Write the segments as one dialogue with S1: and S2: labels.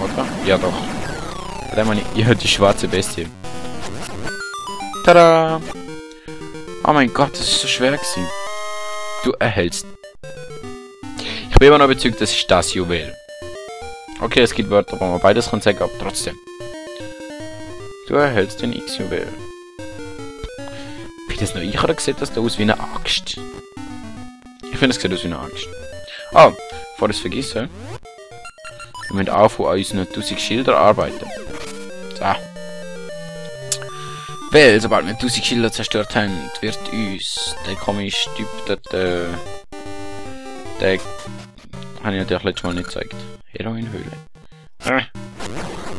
S1: Oder? Ja, doch. Da meine ich, ja, die schwarze Bestie. Tada! Oh mein Gott, das ist so schwer gewesen. Du erhältst. Ich bin immer noch überzeugt, das ist das Juwel. Okay, es gibt Wörter, wo man beides kann sagen, aber trotzdem. Du erhältst den X-Juwel. Wie das noch ich, oder sieht das da aus wie eine Axt? Ich finde, es sieht aus wie eine Axt. Ah, bevor ich es vergesse. Wir müssen auch an unseren 1000 Schilder arbeiten. So. Weil, sobald wir 1000 Schilder zerstört haben, wird uns der komische Typ dort, der habe ich natürlich letztes Mal nicht gezeigt. Heroinhöhle.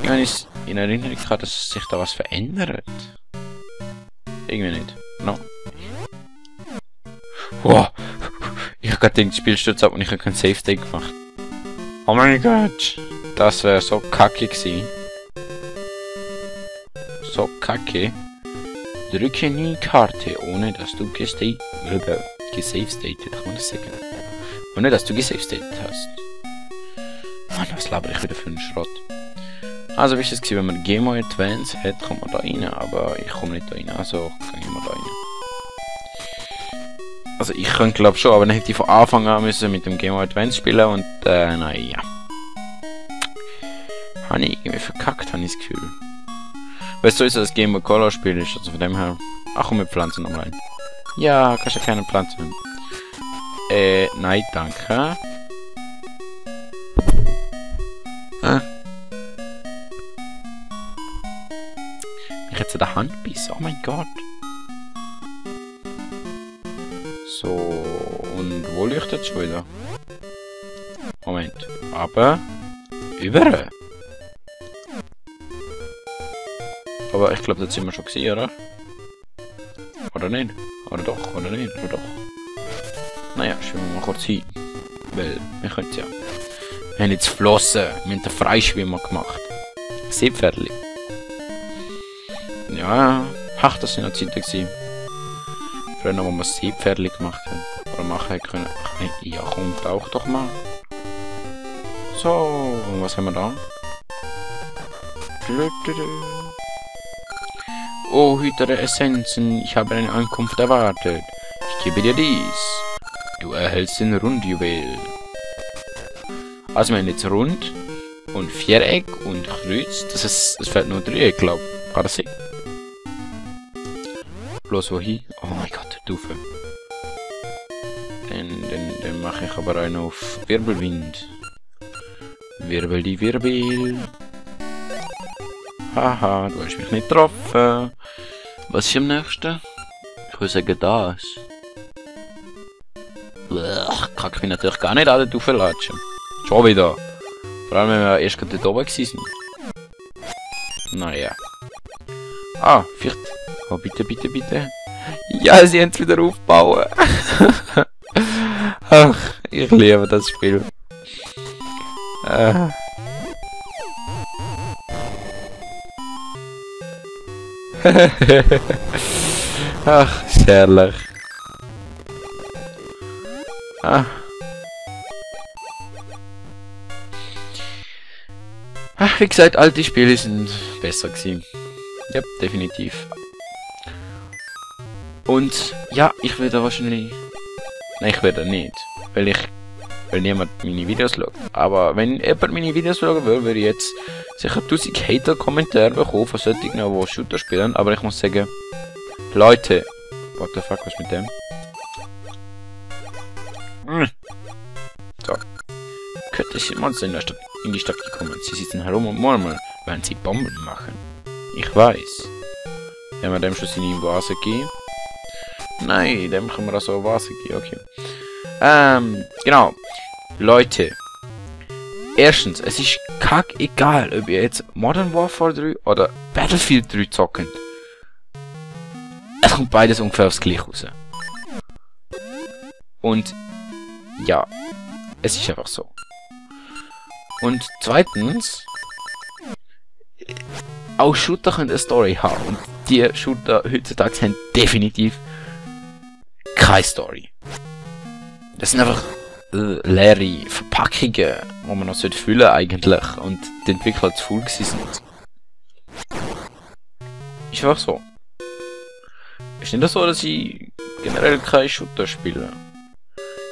S1: Wenn ich in Erinnerung habe, dass sich da was verändert. Irgendwie nicht. No. Wow. Ich habe gerade den Spielsturz ab und ich habe keinen Safe State gemacht. Oh mein Gott. Das wäre so kacke gewesen. So kacke. Drücke nie Karte, ohne dass du gesavestatet, kann man das sagen? Ohne dass du gesavestatet hast. Mann, was laber ich wieder für einen Schrott? Also wie ist es gewesen, wenn man Game Boy Advance hat, kommt man da rein, aber ich komme nicht da rein, also kann ich mal da rein. Also ich könnte glaube schon, aber dann hätte ich von Anfang an müssen mit dem Game Boy Advance spielen und naja. Habe ich irgendwie verkackt, habe ich das Gefühl. Weil es so ist, dass das Game Boy Color Spiel ist, also von dem her... Ach komm, wir pflanzen nochmal ein. Ja, kannst ja keine Pflanzen. Nein, danke. Ich hätte den Handbiss, oh mein Gott. So, und wo leuchtet es schon wieder? Moment, aber... Über. Aber ich glaube, das sind wir schon gesehen, oder? Oder nicht? Oder doch? Oder nicht? Oder doch? Naja, schwimmen wir mal kurz hin. Weil, wir können es ja. Wir haben jetzt Flossen. Wir haben den Freischwimmer gemacht. Seepferdli. Ja, ach, das sind noch Zeiten gewesen. Früher noch, wo wir Seepferdli gemacht haben. Oder machen können. Ach nee, ja komm, tauch doch mal. So, und was haben wir da? Oh, Hüter der Essenzen, ich habe eine Ankunft erwartet. Ich gebe dir dies. Du erhältst den Rundjuwel. Also wir haben jetzt Rund und Viereck und Kreuz. Das ist, es fehlt nur Dreieck, glaube ich. Kann das sein? Bloß wohin? Oh mein Gott, Taufe. Dann mache ich aber einen auf Wirbelwind. Wirbel die Wirbel. Haha, du hast mich nicht getroffen. Was ist am nächsten? Ich würde sagen das. Kann ich mich natürlich gar nicht an den Taufe latschen. Schon wieder. Vor allem, wenn wir erst gerade dort oben waren. Naja. Ah, vielleicht. Oh, bitte, bitte, bitte. Ja, sie haben es wieder aufgebaut. Ach, ich liebe das Spiel. Ach, ist herrlich. Ach, wie gesagt, alte Spiele sind besser gewesen. Ja, definitiv. Und ja, ich werde wahrscheinlich... Nein, ich werde nicht. Weil niemand meine Videos schaut. Aber wenn jemand meine Videos schauen will, würde ich jetzt sicher 1000 Hater-Kommentare bekommen von solchen, die Shooter spielen. Aber ich muss sagen, Leute, what the fuck, was mit dem? So. Könnte sind Monster in die Stadt gekommen. Sie sitzen herum und murmeln, während sie Bomben machen. Ich weiß. Wenn wir dem schon seine Vase geben. Nein, dem können wir also eine Vase geben, okay. Genau. Leute. Erstens, es ist kackegal, ob ihr jetzt Modern Warfare 3 oder Battlefield 3 zockt. Es kommt beides ungefähr aufs Gleiche raus. Und ja, es ist einfach so. Und zweitens, auch Shooter können eine Story haben. Und die Shooter heutzutage haben definitiv keine Story. Das sind einfach leere Verpackungen, wo man noch füllen eigentlich und die Entwickler zu faul gewesen sind. Ist einfach so. Ist nicht so, dass ich generell keine Shooter spiele.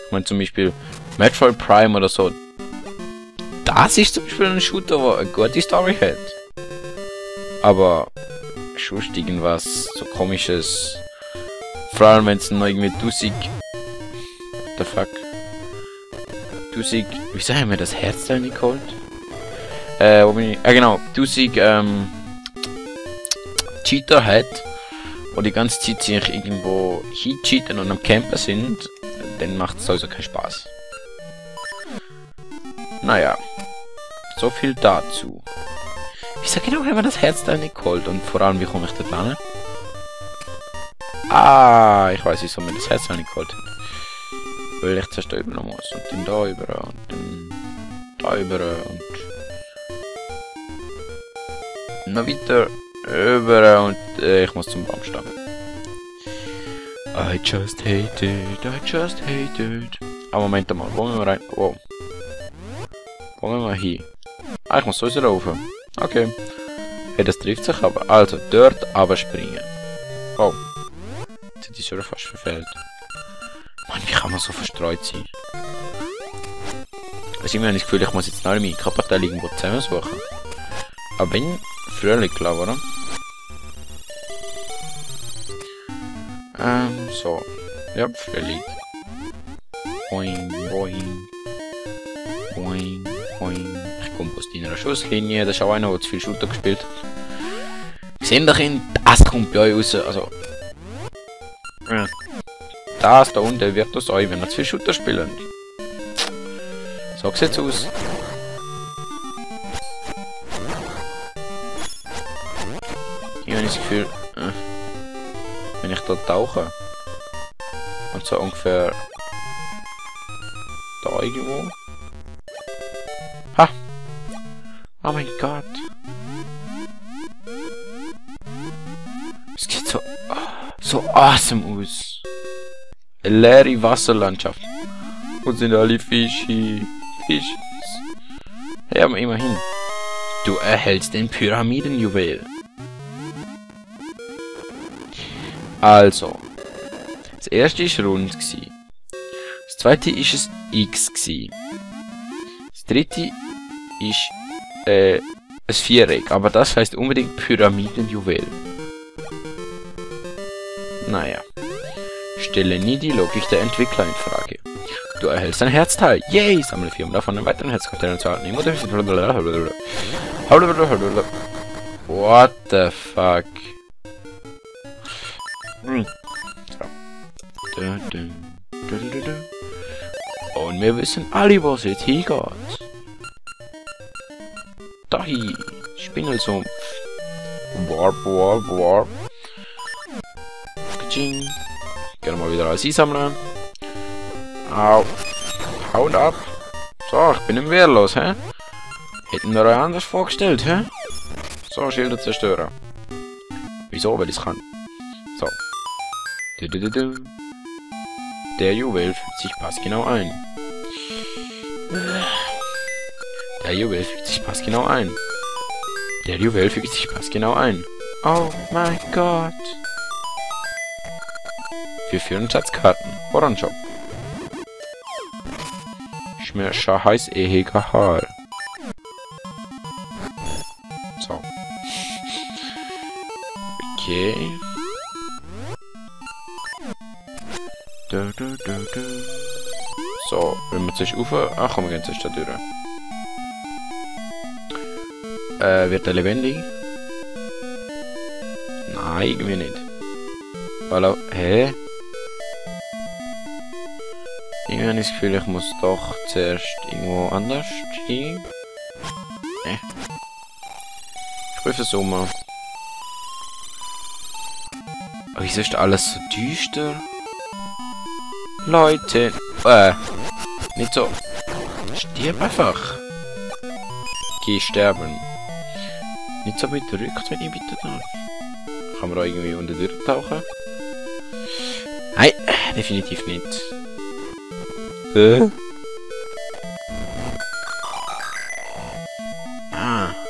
S1: Ich meine zum Beispiel Metroid Prime oder so. Das ist zum Beispiel ein Shooter, der eine gute Story hat. Aber sonst irgendwas so komisches. Vor allem wenn es noch irgendwie 1000... The fuck? 1000... Wieso haben wir das Herzteil nicht geholt? Wo bin ich? Genau. 1000 Cheater hat, wo die ganze Zeit sich irgendwo hincheaten und am Campen sind, dann macht es also keinen Spaß. Naja. So viel dazu. Wieso genau haben wir das Herzteil nicht geholt? Und vor allem, wie komme ich da dran? Ah, ich weiß, wieso wir das Herzteil nicht geholt haben. Weil ich zuerst da über noch muss. Und dann da über und dann da über und noch weiter über und ich muss zum Baumstamm. I just hate it, I just hate it. Ah, Moment mal, wo müssen wir rein? Oh. Wo müssen wir hin? Ah, ich muss sowieso rauf. Okay. Hey, das trifft sich aber. Also, dort runterspringen. Oh. Jetzt hat die Surf fast verfehlt. Mann, wie kann man so verstreut sein? Ich habe immer das Gefühl, ich muss jetzt alle meine Körperteile irgendwo zusammensuchen. Aber wenn fröhlich, glaube ich, oder? So. Ja, fröhlich. Boing, boing. Boing, boing. Ich komme aus deiner Schusslinie. Das ist auch einer, der zu viel Shooter gespielt hat. Seht ihr, das kommt bei euch raus. Also. Ja. Das da unten wird aus euch, wenn ihr zu viel Shooter spielt. So sieht's aus. Ich habe das Gefühl, wenn ich da tauche und so ungefähr da irgendwo. Ha! Oh mein Gott! Es sieht so awesome aus. Eine leere Wasserlandschaft. Wo sind alle Fische? Fische. Ja, aber immerhin. Du erhältst den Pyramidenjuwel. Also. Das erste war rund. Das zweite war ein X. Das dritte ist ein Viereck. Aber das heisst unbedingt Pyramidenjuwel. Naja. Stelle nie die Logik der Entwickler in Frage. Du erhältst ein Herzteil. Yay! Sammle 4 davon einen weiteren Herzteil zu halten. What the fuck? Und wir wissen alle, wo es jetzt hingeht. Dahi, Spingelsumpf. Warp, warp, warp. Kaching. Gerne mal wieder alles einsammeln. Au. Haut ab. So, ich bin im Wehrlos, hä? Hätten wir euch anders vorgestellt, hä? So, Schilder zerstören. Wieso? Weil ich es kann. So. Der Juwel fügt sich passgenau ein. Der Juwel fügt sich passgenau ein. Der Juwel fügt sich passgenau ein. Oh mein Gott. Wir führen Schatzkarten. Voranschau. Schmerscher heiß ehiger Haar. So. Okay. So, wenn wir zuerst rauf... Ach komm, wir gehen zuerst da durch. Wird er lebendig? Nein, irgendwie nicht. Hallo? Hä? Irgendwie habe ich das Gefühl, ich muss doch zuerst irgendwo anders hin. Ne. Ich prüfe es mal. Aber wieso ist alles so düster? Leute! Nicht so. Stirb einfach! Geh sterben. Nicht so weit rückt, wenn ich bitte darf. Kann man da irgendwie unter durchtauchen? Nein, definitiv nicht. Ah.